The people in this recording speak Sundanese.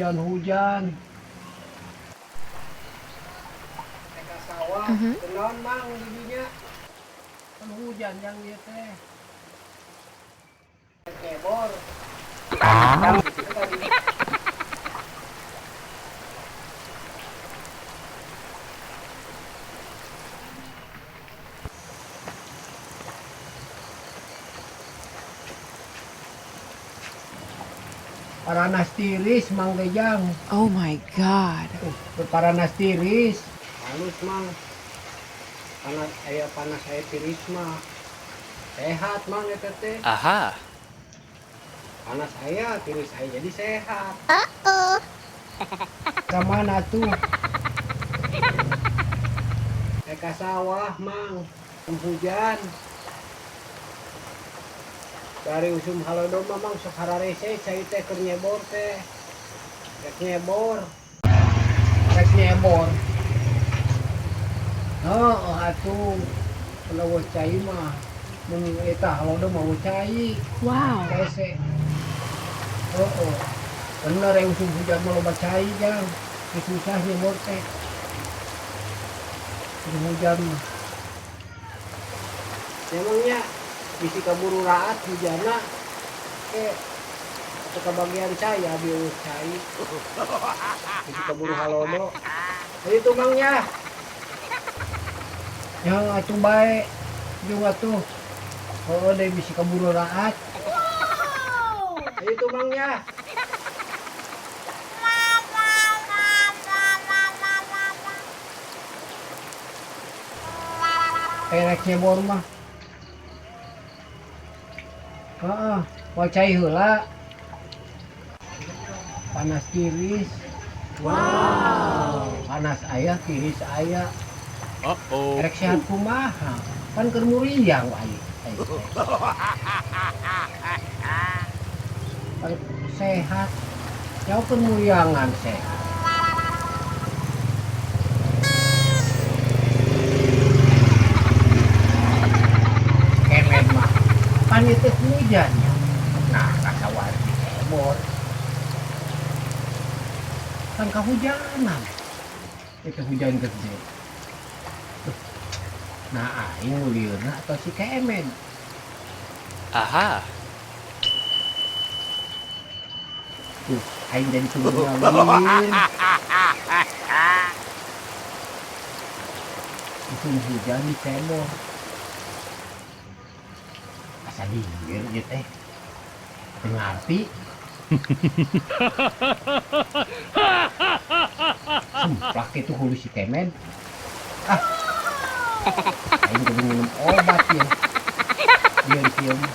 Hujan-hujan. Ka sawah, kunaon, Mang, di dinya? Kan hujan yang ieu teh. Kebor. Tadi. Paranas tiris, Mang Gejang. Oh my God. Paranas tiris. Halus, Mang. Panas aya, panas aya tiris mah. Sehat, Mang, eta teh. Aha. Panas aya, tiris aya, jadi sehat. Ka mana tuh? Ka sawah, Mang. Hujan. Dari usum halodo mah, Mang, sok hararese cai teh keur nyebor teh. Rek nyebor. Rek nyebor. Oh, atuh. Kalau cai mah mun eta halodo mah cai. Wow. Hese. Oh. Bener ya, usum hujan mah loba cai, Jang. Susah nyebor teh. Usum hujan mah. Emangnya bisi kaburu raat hujana ke atau kebagian cai, abi eueuh cai. Bisi kaburu halodo. Ayo tuh, Mang, ya. Yang atuh bae jeung atuh. Oh, deh bisi kaburu raat. Ayo tuh, Mang, ya. Rek nyebor mah. Heeh, mau cai heula. Panas tiris. Wow. Panas aya, tiris aya. Uh-oh. Rek sehat kumaha? Pan keur muriang wae. Pan sehat. Jauh keur muriangan sehat. Kemen mah. Pan itu hujan ya. Nah, kasawar di cebor. Kan kehujanan. Itu hujan gede. Tuh. Nah, aing mulieuna atau si Kemen. Aha. Tuh, aing jadi tunggu ngawin. Musim hujan di cebor. Asa lieur ieu teh. Teu ngarti. Semplak itu hulu si Kemen. Ah. Aing kudu minum obat ya. Biar kieu mah.